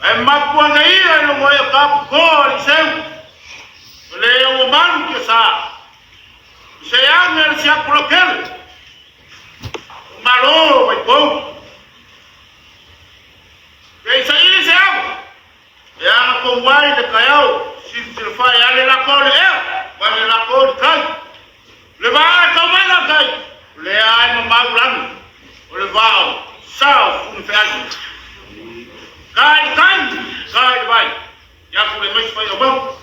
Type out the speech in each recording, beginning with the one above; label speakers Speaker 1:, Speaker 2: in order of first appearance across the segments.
Speaker 1: Ae mapuana ia i logo ai o ka po i seu. O le ua malu ki sa. Se anga le siapu lo kele. O malo mai pou. Pe isa ili se ava. E anga kou mai le kaiao. Sili sila fai ale la ko le ea. Ma le la ko le kai. Le vaa e tau mai la kai. Le ai ma mau lani. O le vao. Sao funi feali. Kai kai. Kai vai. Ia ku le mai fai o mau.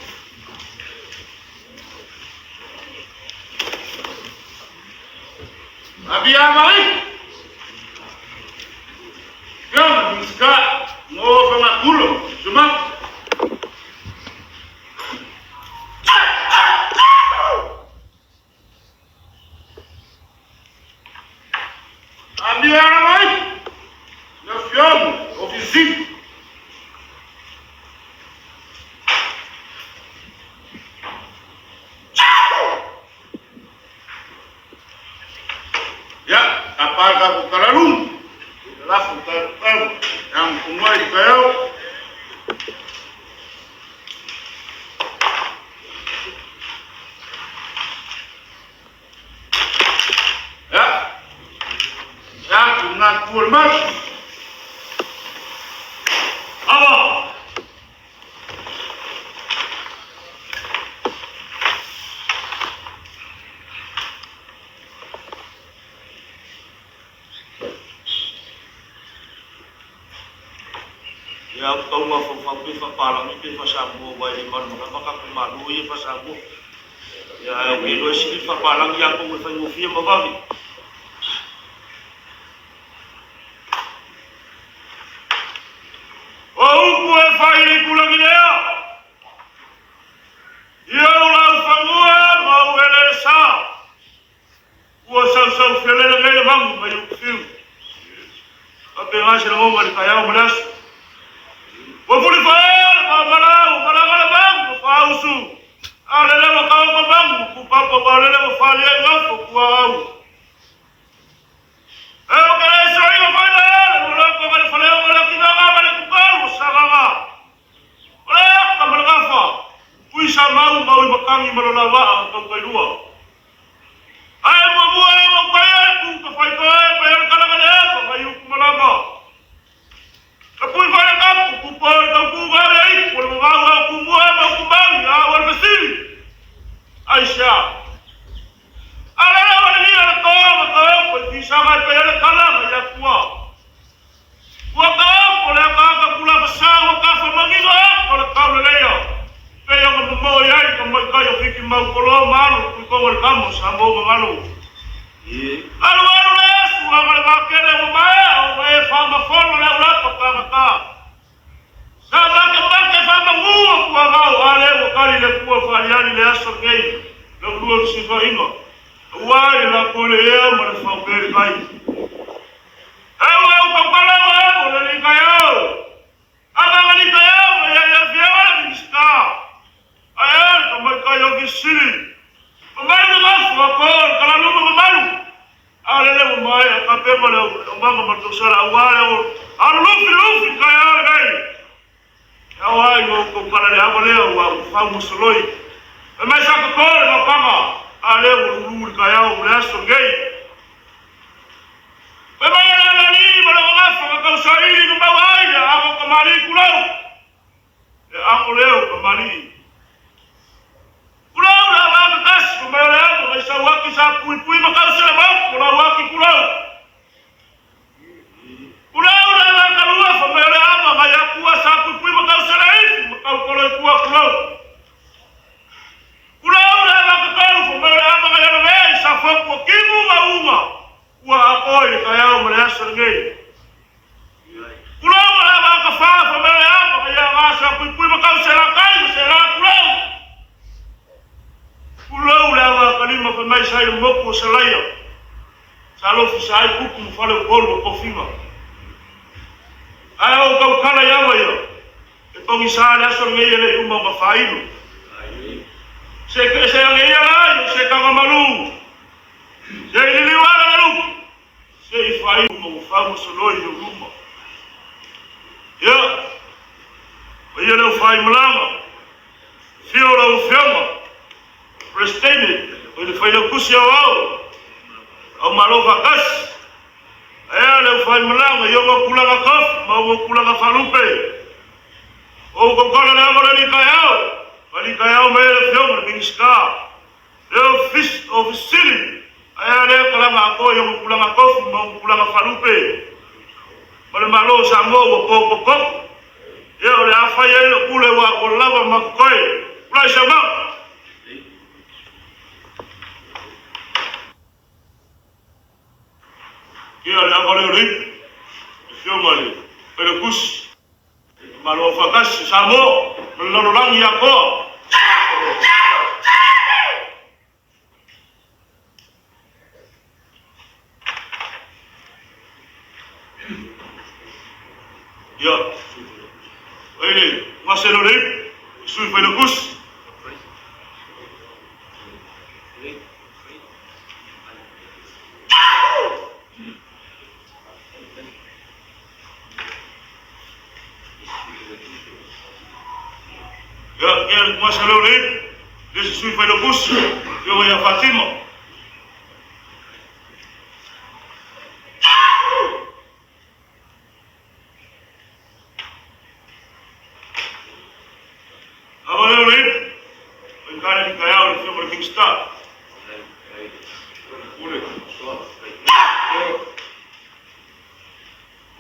Speaker 1: Abia mai. Fiona Miska ngo fangakulo suma. Abia mai. Na fiona ofisi. Ya, kapal ka ko kalalung. Lafu ka kau. Yang kumai kau. Ya. Ya, kungan kulmat. Apa?
Speaker 2: Ia au taua faufau pe faapalagi pe faasamua ua e le malamalama ka pe malo ia faasamua. Ia ae ou te iloa e sili le faapalagi ia kou e faigofie ma vave. O upu e fai i kulagi lea, i ou laufanua ma ou eleelesa, ua sausau fialele nei le magu mai ou fiu. Faapena se lagona i le taeao ma le aso. Ua fulifaea le mamala, ua malaga le magu, ua faausu. A lele ua kaoka magu, ua kupapa, ua lele ua falia i gafo, ua au. E o ka le soiga mai le ele, ua loko ma le faleoga le kinaga ma le kukalu, ua sagaga. O le aka ma le gafa, ui sa mau mau i makangi ma lona vaa taukailua. Ae muamua e o kai e ku ka whai koe pa e kala le e ka i uku malama. Ka pui whai le kapu, ku po i tau ku ngā le i, ku le mawau au ku mua e mau ku mau i a wale fesili. Ai sia. A le le wale lia le toa ma ka o koe tisanga e pa e le kala ma ia kua. Ua ka o le aka aka kula fa ua ka fa mangiga o le kau le leia. Pe ia nga mo i ai ka mai kai o fiki mau koloa malo kui konga le kamo sa mo ngalo. Alu alu le asu anga le wakele o mae o e fa mafono le ulapa ka ka. Sa make make fa mangua kua ngau ale ua kali le kua fa aliali le aso nei le ulua sifa inga. Ua i la ko le ea ma le fa pere kai. Au au ka kala wa o le li kai au. Anga nga li kai au ya ya fia wa le minista. Ai ai ka mai kai o ki sili. O mai le gafu a ko kala luma ma malu. A le le mai a ka pe ma le o manga ma to sala ua le o. A lufi lufi kai a kai. Au ai o ko kala le ava le ua u fa musoloi. E mai sa ko le ma panga. A le o lulu le kai au le aso ngei. E mai le le ni ma le gafa ka kau sa ili no mau ai a ko ka mali kulau. E ango leo ka mali. Kulau la la ka kas ko mai le amo mai sa waki sa pui pui ma kau sele mau ko la waki kulau. Kulau la la ka lua fa mai le amo mai akua sa pui pui ma kau sele i ma kau kolo i kua kulau. Kulau la la ka kau fa mai le amo ngai ana ve sa fa ku kimu ma unga. Ua ako i ka iau ma le aso nei. Kulau la la ka fa fa mai le amo ngai aga sa pui pui ma kau sele kai ma sele kulau. Kulau le ava ka lima fa mai sa i moku o salaia. Sa lofi sa ai kuku mo fale o kolu o kofinga. Ai o kau kala i awa ia. E pongi sa le aso ngei ele i uma ma whailu. Se se ange ia lai, se kanga malu. Se i lili wala na luku. Se i whailu ma ufau mo soloi i luma. Ia. Ia leu faimalaga, fio lau Afioga, Peresetene, o le Failautusi Aoao, au Malo Faatasi, aea le aufaimalaga i ona tulaga tofi ma ona tulaga faalupe. O ou tautala le ava o le alii taeao, alii taeao mai ai le Afioga i le Minisita, le Ofisa Sili, aea lea talaga atoa i ona tulaga tofi ma ona tulaga faalupe. Ma le Malo o Samoa ua potopoto. Ia o le a fai ai lou pule ua lava ma totoe. Ulai sau. Ia le ava lea o le ipu, le Afioga i le Failautusi, Malo Faatasi, Samoa ma le lalolagi atoa. Ia, ai le gase lea o le ipu, le Sui Failautusi. Ia, ia le gase lea o le ipu, le isi Sui Failautusi, Afioga ia Fatima. Ava lea o le ipu, o i kare ni taeao le Afioga i le Minisita.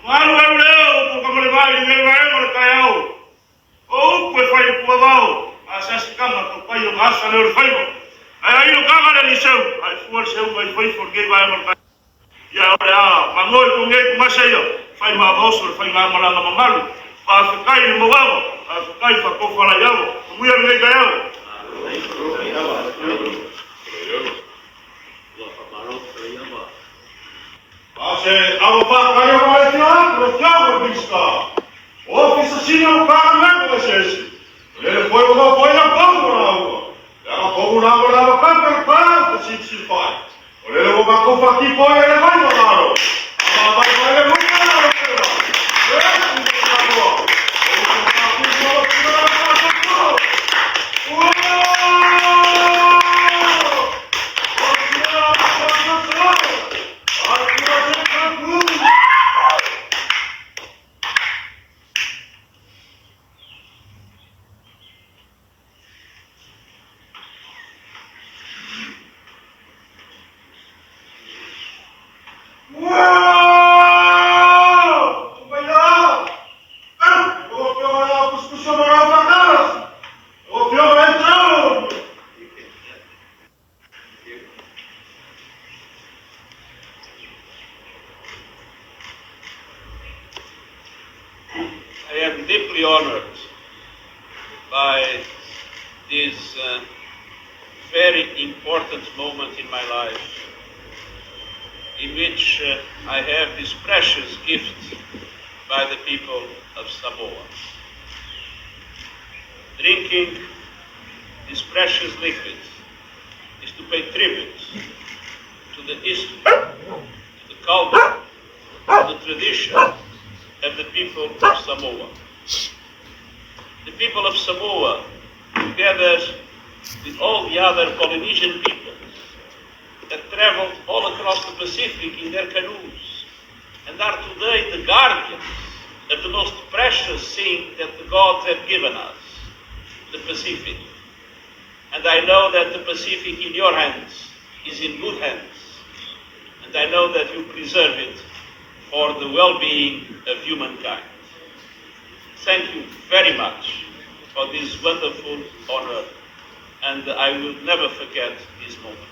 Speaker 2: Malu alu lea o upu ka male vai i le vaega o le taeao. O upu e fai i puavao, a se asitaga tautai o gasa lea o le faiva. Ae ai lo kaga le aliseu, ai fua le seu ai faifo lenei vaega o le taeao. Ia o le a mangoi ko ngei ku ngasa ia, fai ma vaoso le fai ngā malanga mamalu. Faafetai le mauava, faafetai faatofala i ava. Manuia lenei taeao. A se ava whākai o mai te atu, le Afioga i le Minisita. Ofisa Sili o Pulega eseese. O le le foe o ngā foe na pau o la ua. Le aga fogu na o la kaka i pau te sip sip fai. O le le o ngā kofa ki poe e le vai o ngaro. A vai vai le munga na o te wa. E ku ngā roa. O ku ngā ku ngā ku ngā ngā ngā ngā.
Speaker 3: I am deeply honored by this very important moment in my life, in which I have this precious gift by the people of Samoa. Drinking this precious liquid is to pay tribute to the history, to the culture, to the tradition of the people of Samoa. The people of Samoa, together with all the other Polynesian peoples that traveled all across the Pacific in their canoes and are today the guardians of the most precious thing that the gods have given us, the Pacific. And I know that the Pacific in your hands is in good hands. And I know that you preserve it for the well-being of humankind. Thank you very much for this wonderful honor, and I will never forget this moment.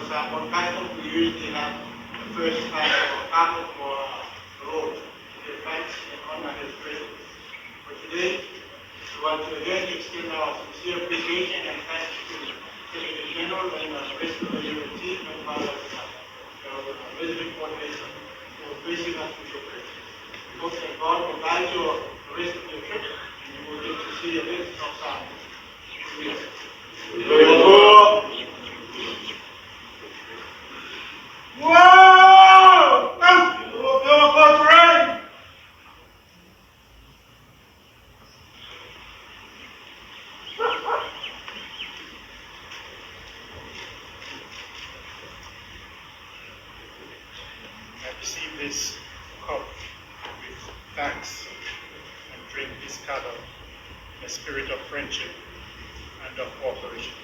Speaker 1: On title, we usually have the first time of battle for the Lord to give thanks and honor his presence. But today,
Speaker 4: We want to again extend our sincere appreciation and thanks to the Secretary General and the rest of the UN team and Father, the resident coordinator, for blessing us with your presence. We hope that God will guide you the rest of your trip and you will get to see a bit of Samoa.
Speaker 5: I receive this cup with thanks and drink this kava in a spirit of friendship and of cooperation.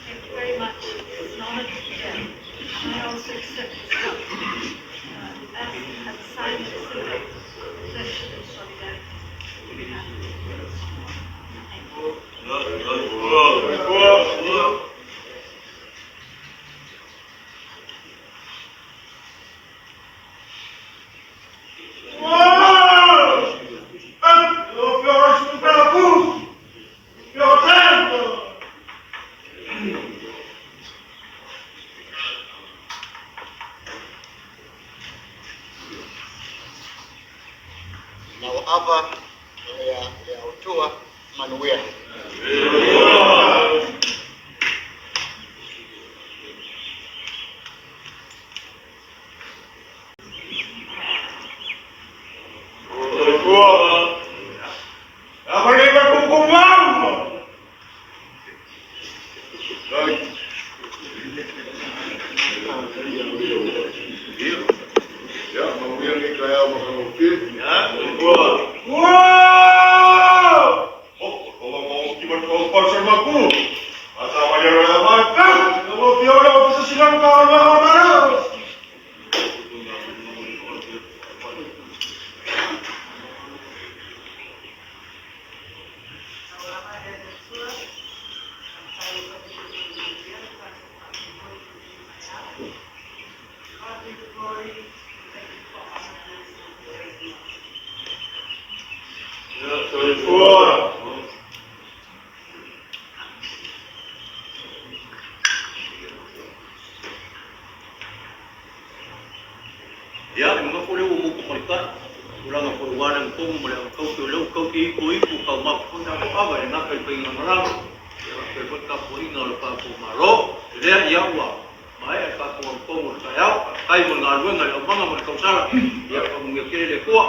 Speaker 6: Thank you very much. It's an honor to be here. And I also accept this cup as a sign of symbol, friendship and solidarity. Thank you.
Speaker 4: Na o ava le autua manuia. God be the glory. Thank you for honoring us and raising us.
Speaker 3: Ia, e mga kule o mo kumalika. Ula nga ko wala ng kong mala ang kau ke lau kau ke ipo ipo kau ma ko na ko ava e nga kai pinga marama. Ia kai ko ka po inga lo pa ko maro. Le ia ua. Mai e ka ko ang kong o kai au. Kai mo nga luenga le manga mo kau sala. Ia ka mo ke le ko.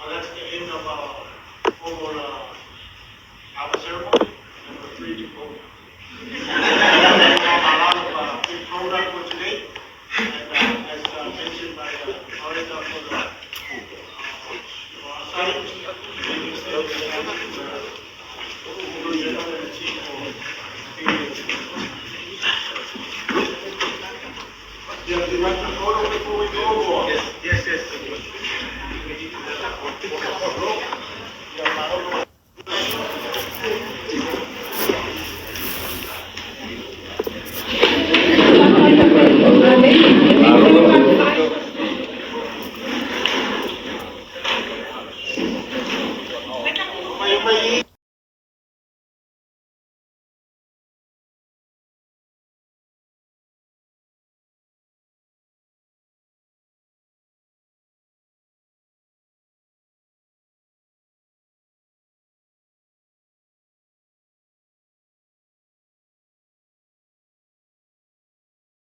Speaker 4: Well, that's the end of our formal